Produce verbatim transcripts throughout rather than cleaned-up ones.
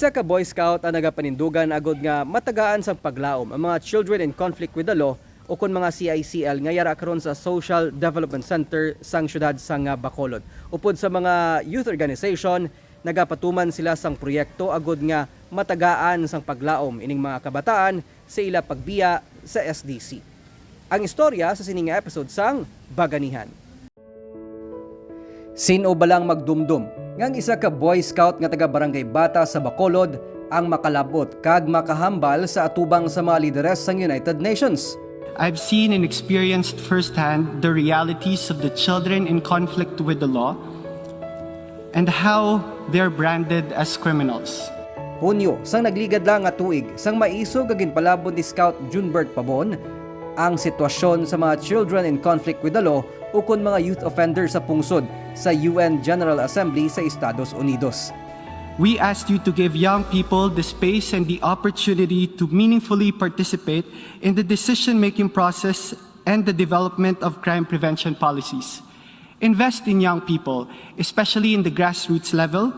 Ka Boy Scout ang nagapanindugan agud nga matagaan sang paglaom ang mga Children in Conflict with the Law, ukon mga C I C L, nga yara karon sa Social Development Center sang siyudad sang, ah, Bacolod. Upod sa mga youth organization, nagapatuman sila sang proyekto agud nga matagaan sang paglaom ining mga kabataan sa ila pagbiya sa S D C. Ang istorya sa sini nga episode sang Baganihan. Sin-o bala ang magdumdom nga ang isa ka Boy Scout nga taga Barangay Bata sa Bacolod ang makalab-ot kag makahambal sa atubang sa mga lideres sang United Nations? I've seen and experienced firsthand the realities of the children in conflict with the law and how they're branded as criminals. Hunyo, sang nagligad lang nga tuig, sang maisog nga ginpalab-ot ni Scout Junbert Pabon ang sitwasyon sa mga Children in Conflict with the Law ukon mga youth offender sa pungsod sa U N General Assembly sa Estados Unidos. We asked you to give young people the space and the opportunity to meaningfully participate in the decision-making process and the development of crime prevention policies. Invest in young people, especially in the grassroots level,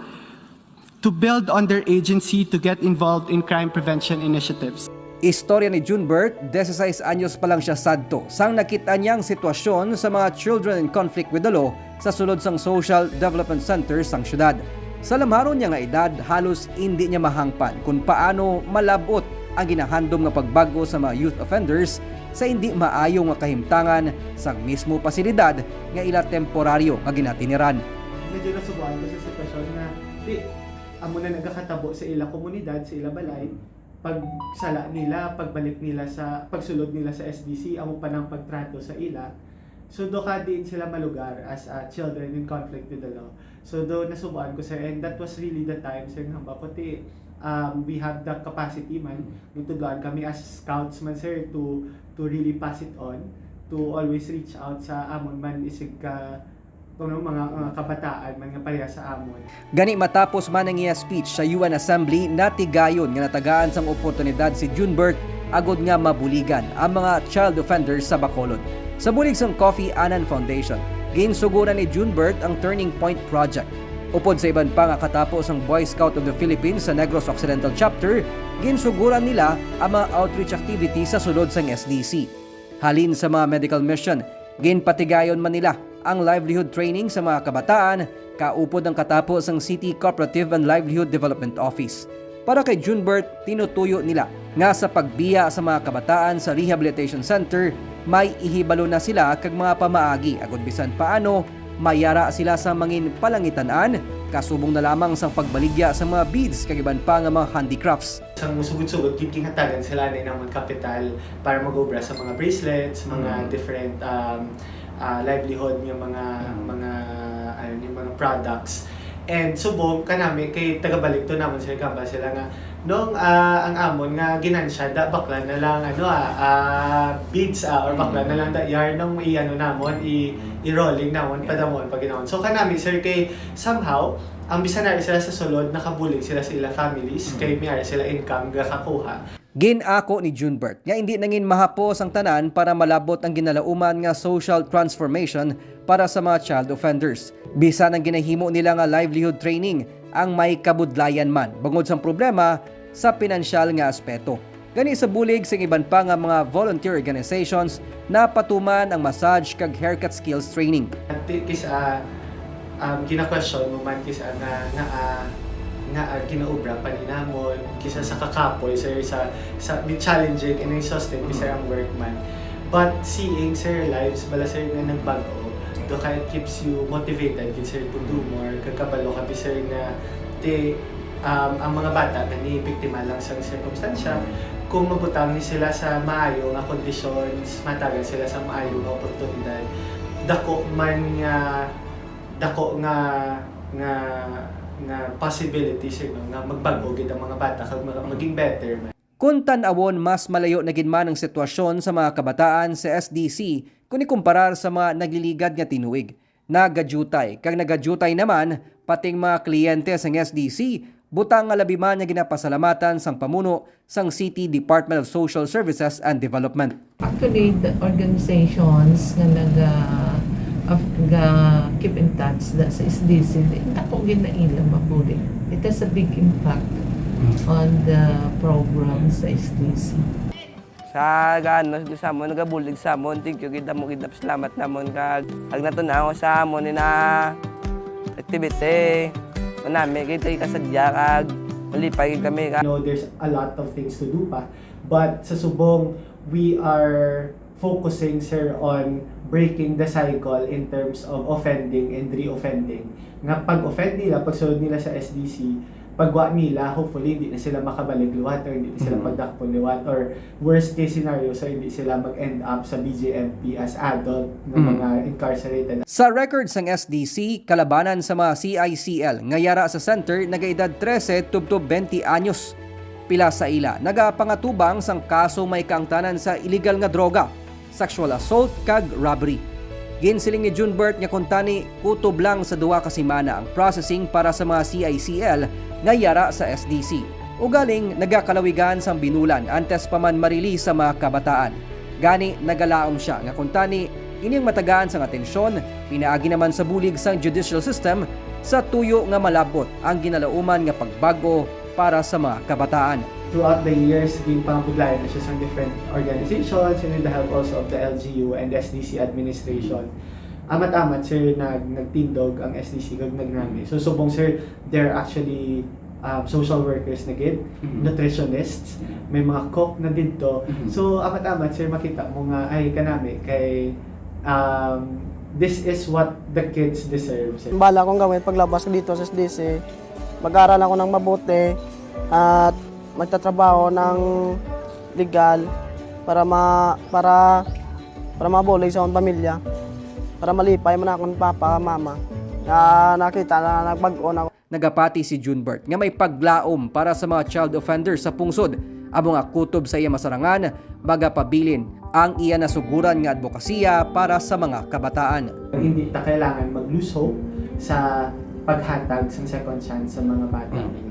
to build on their agency to get involved in crime prevention initiatives. Istorya ni Junbert, diyesisais anyos pa lang sia sadto sang nakit-an niya ang sitwasyon sa mga Children in Conflict with the Law sa sulod sang Social Development Center sang siyudad. Sa lamharon niya nga edad, halos indi niya mahangpan kon paano malab-ot ang ginahandom nga pagbag-o sa mga youth offenders sa indi maayo nga kahimtangan sang mismo pasilidad nga ila temporaryo nga ginatiniran. Medyo nasubuan ko sa sitwasyon nga di amo na nagakatabo sa ila komunidad, sa ila balay, pagsala nila, pagbalik nila sa, pagsulod nila sa S D C, amo pa nang pagtrato sa ila. So, do ka diin sila malugar as, ah, children in conflict with the law. So, do nasubuan ko, sir, and that was really the time, sir, nga hamba ko ti, um, we have the capacity man, gitudloan kami as scouts man, sir, to, to really pass it on, to always reach out sa amon man isig ka kuno mga, mga kabataan man nga pareha sa amon. Gani, matapos man ang iya speech sa U N Assembly, natigayon nga natagaan sang oportunidad si Junbert agod nga mabuligan ang mga child offenders sa Bacolod. Sa bulig sang Kofi Annan Foundation, ginsuguran ni Junbert ang Turning Point Project. Upod sa iban pa nga katapo sang Boy Scout of the Philippines sa Negros Occidental Chapter, ginsuguran nila ang mga outreach activities sa sulod sang S D C. Halin sa mga medical mission, ginpatigayon man nila ang livelihood training sa mga kabataan, kaupod ang katapo sang City Cooperative and Livelihood Development Office. Para kay Junbert, tinutuyo nila nga sa pagbiya sa mga kabataan sa rehabilitation center, may ihibalo na sila kag mga pamaagi agod bisan paano mayara sila sa mangin palangitan-an, kasubong na lamang sang pagbaligya sa mga beads kag iban pa nga mga handicrafts. Sang sugod-sugod gid, ginhatagan sila ni namon kapital para mag-obra sa mga bracelets, mga Mm. different, um, ah, livelihood nga mga, Mm. mga, ano ni, mga products. And subong kanami kay tagabalikto namon sila, gamba sila nga, "Nong, ah, ang amon nga ginansya da, bakla na lang, ano, ah, ah, beads, ah, or bakla na lang da, yarn, nong i-ano namon, i-, i-rolling namon, padamon pa ginamon." So kanami, sir, kay somehow, ang bisan na sila sa sulod, nakabulig sila sa ila families, Mm. kay may sila income gakakuha. Gin-ako ni Junbert nga indi na gid mahapos ang tanan para malab-ot ang ginalauman nga social transformation para sa mga child offenders. Bisan ang ginahimo nila nga livelihood training ang may kabudlayan man bangod sang problema sa pinansyal nga aspeto. Gani, sa bulig sang iban pa nga mga volunteer organizations, napatuman ang massage kag haircut skills training. Ti-, kis-, ah, um, gina-question mo man kis-, ah, nga, nga, ah, nga, ah, ginaobra pa ni namon, kisa sa kakapoy, sir, sa, sa, di challenging and exhausting, Mm. sir, ang work man. But seeing, sir, lives bala, sir, nga nagbago, do ka, it keeps you motivated, gid, sir, to do more. Kag kabalo ka, sir, nga, ti, um, ang mga bata nga ni biktima lang sa sirkumstansya, kung mabutang ni sila sa maayo nga conditions, matagan sila sa maayo nga oportunidad, dako man nga, dako nga, nga, nga possibility, sir, no, nga magbag-o gid ang mga bata kag mag-, maging better man. Kung tan-awon, mas malayo na gid man ang sitwasyon sa mga kabataan sa S D C kon ikumparar sa mga nagliligad nga tinuig. Nagadyutay kag nagadyutay naman pati ang mga kliyente sang S D C, butang nga labi man nga ginapasalamatan sang pamuno sang City Department of Social Services and Development. Actually, the organizations nga naga of, ga keep in touch da sa S D C, dako gid na ila mabulig. It has a big impact on the program sa S D C. Sa gaano sa amon, nagabulig sa amon, thank you gid, damo gid na salamat namon kag ag naton-aw sa amon ni na activity. Manami gid kay kasadya kag malipay gid kami ka. You know, there's a lot of things to do pa. But sa subong, we are focusing, sir, on breaking the cycle in terms of offending and reoffending. Nga pag-offend nila, pagsulod nila sa S D C, pagwa nila, hopefully, hindi na sila makabalik liwat or hindi na sila Mm. pagdakpon liwat or worst case scenario, sir, hindi sila mag-end up sa B J M P as adult na Mm. mga incarcerated. Sa record sang S D C, kalabanan sa mga C I C L nga yara sa center nagaedad trese tubtob twenty anyos. Pila sa ila nagapangatubang sang kaso may kaangtanan sa iligal nga droga, sexual assault kag robbery. Ginsiling ni Junbert nga kuntani kutob lang sa duha ka semana ang processing para sa mga C I C L nga yara sa S D C. Ugaling nagakalawigan sang binulan antes pa man ma-release sa mga kabataan. Gani nagalaom sia nga kuntani ining matagaan sang atensyon pinaagi naman sa bulig sang judicial system sa tuyo nga malab-ot ang ginalauman nga pagbag-o para sa mga kabataan. Throughout the years, ginpangabudlayan na siya sa different organizations and with the help also of the L G U and S D C administration. Amat-amat, sir, nag nagtindog ang S D C kag nagnami. So, subong, sir, they're actually um, social workers na gid, Mhm. nutritionists, Yeah. may mga cook na didto. Mhm. So, amat-amat, sir, makita mo nga, ay, kanami, kay um, this is what the kids deserve, sir. Bala kong gawin paglabas ko dito sa S D C, mag-aral ako ng mabuti at magtatrabaho ng legal para ma para para mabulig sa akong pamilya, para malipay man akong papa, mama, na nakita na nagbag-o na. Nagapati si Junbert nga may paglaom para sa mga child offenders sa pungsod, amo nga kutob sa iya masarangan, magapabilin ang iya nasuguran nga adbokasiya para sa mga kabataan. Hindi ta kailangan mag-lose hope sa paghatag sa second chance sa mga bata. Mm. Nini.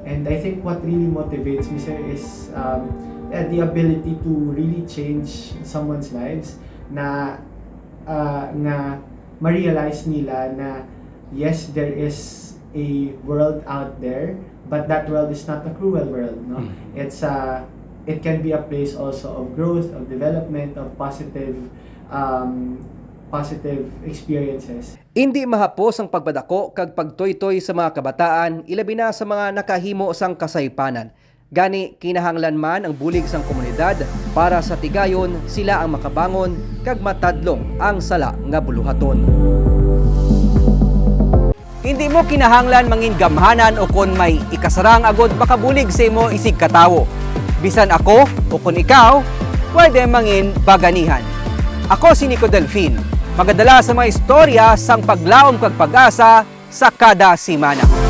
And I think what really motivates me, sir, is um, yeah, the ability to really change someone's lives na uh, nga ma-realize nila na yes, there is a world out there, but that world is not a cruel world, no? Mm. It's a it can be a place also of growth, of development, of positive um, positive experiences. Indi mahapos ang pagpadako kag pagtuytoy sa mga kabataan, ilabi na sa mga nakahimo sang kasaypanan. Gani, kinahanglan man ang bulig sang komunidad para sa tigayon sila ang makabangon kag matadlong ang sala nga buluhaton. Indi mo kinahanglan mangin gamhanan ukon may ikasarang agod makabulig sa imo isig katawo. Bisan ako ukon ikaw, pwede mangin baganihan. Ako si Nico Delfin, magadala sa mga istorya sang paglaom kag pag-asa sa kada semana.